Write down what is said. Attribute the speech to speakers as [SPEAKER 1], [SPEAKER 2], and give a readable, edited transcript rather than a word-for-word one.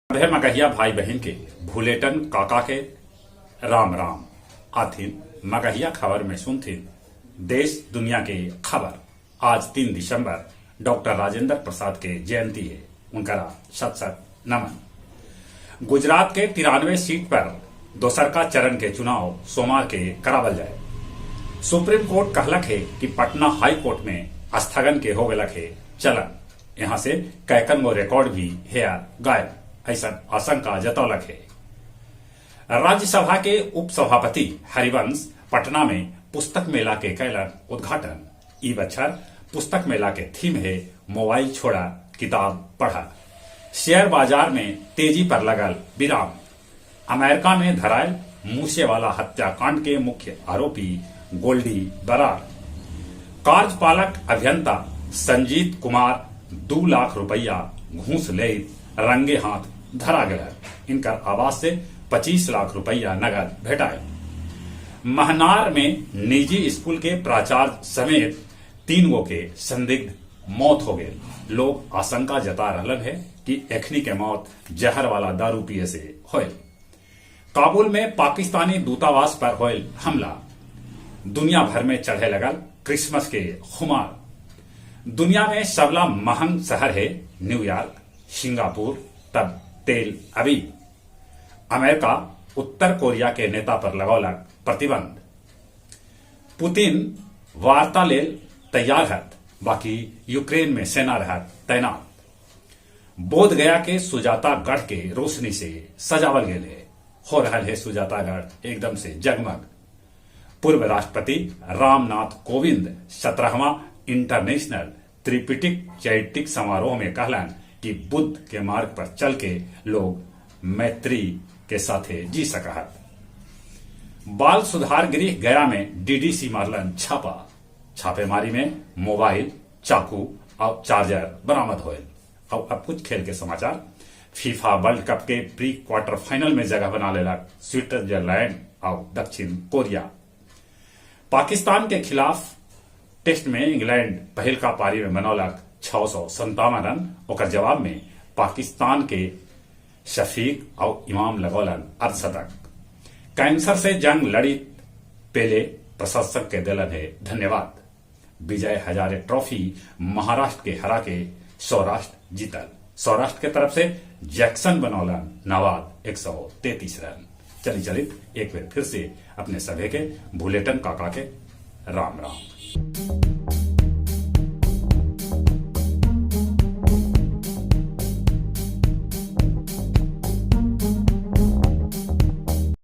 [SPEAKER 1] सभे मगहिया भाई बहिन के भुलेटन काका के राम राम। आथिन मगहिया खबर में सुनथिन देश दुनिया के खबर। आज 3 दिसंबर डॉक्टर राजेंद्र प्रसाद के जयंती है, उनकरा शत शत नमन। गुजरात के 93 सीट पर दोसरका चरण के चुनाव सोमवार के करावल जाए। सुप्रीम कोर्ट कहलक है कि पटना हाई कोर्ट में स्थगन के हो गलक है चलन। यहाँ से कैकन गो रिकॉर्ड भी है गायब, ऐसा आशंका जतौलक है। राज्यसभा के उपसभापति हरिवंश पटना में पुस्तक मेला के कैलन उद्घाटन। ई बछर पुस्तक मेला के थीम है मोबाइल छोड़ा किताब पढ़ा। शेयर बाजार में तेजी पर लगल विराम। अमेरिका में धरायल मूसेवाला हत्याकांड के मुख्य आरोपी गोल्डी बरार। कार्यपालक अभियंता संजीत कुमार 2 लाख रुपया घूस ले रंगे हाथ धरा गया। इनकर आवास से 25 लाख रुपया नगद भेटाए। महनार में निजी स्कूल के प्राचार्य समेत 3 गो के संदिग्ध मौत हो गए। लोग आशंका जता रहलन है कि एखनी के मौत जहर वाला दारू पिए से होयल। काबुल में पाकिस्तानी दूतावास पर होयल हमला। दुनिया भर में चढ़े लगल क्रिसमस के खुमार। दुनिया में सबला महंग शहर है न्यूयॉर्क, सिंगापुर, तब तेल अवीव। अमेरिका उत्तर कोरिया के नेता पर लगौलक प्रतिबंध। पुतिन वार्ता लेल तैयार हत, बाकी यूक्रेन में सेना रहत तैनात। बोध गया के सुजातागढ़ के रोशनी से सजावल गेल है। हो रहा है सुजातागढ़ एकदम से जगमग। पूर्व राष्ट्रपति रामनाथ कोविंद 17वां इंटरनेशनल त्रिपिटक चैटिक समारोह में कहलन कि बुद्ध के मार्ग पर चल के लोग मैत्री के साथे जी सकहत। बाल सुधार गृह गया में डीडीसी मारलन छापा। छापेमारी में मोबाइल, चाकू और चार्जर बरामद होयल। और अब कुछ खेल के समाचार। फीफा वर्ल्ड कप के प्री क्वार्टर फाइनल में जगह बना लेलक स्विट्जरलैंड और दक्षिण कोरिया। पाकिस्तान के खिलाफ टेस्ट में इंग्लैंड पहिलका पारी में बनौलक 657 रन। ओकर जवाब में पाकिस्तान के शफीक और इमाम लगौलन अर्धशतक। कैंसर से जंग लड़ी पेले प्रशंसक के दिलन है धन्यवाद। विजय हजारे ट्रॉफी महाराष्ट्र के हरा के सौराष्ट्र जीतल। सौराष्ट्र के तरफ से जैक्सन बनौलन नवाद 133 रन। चली चलित एक बार फिर से अपने सभे के भुलेटन काका के राम राम।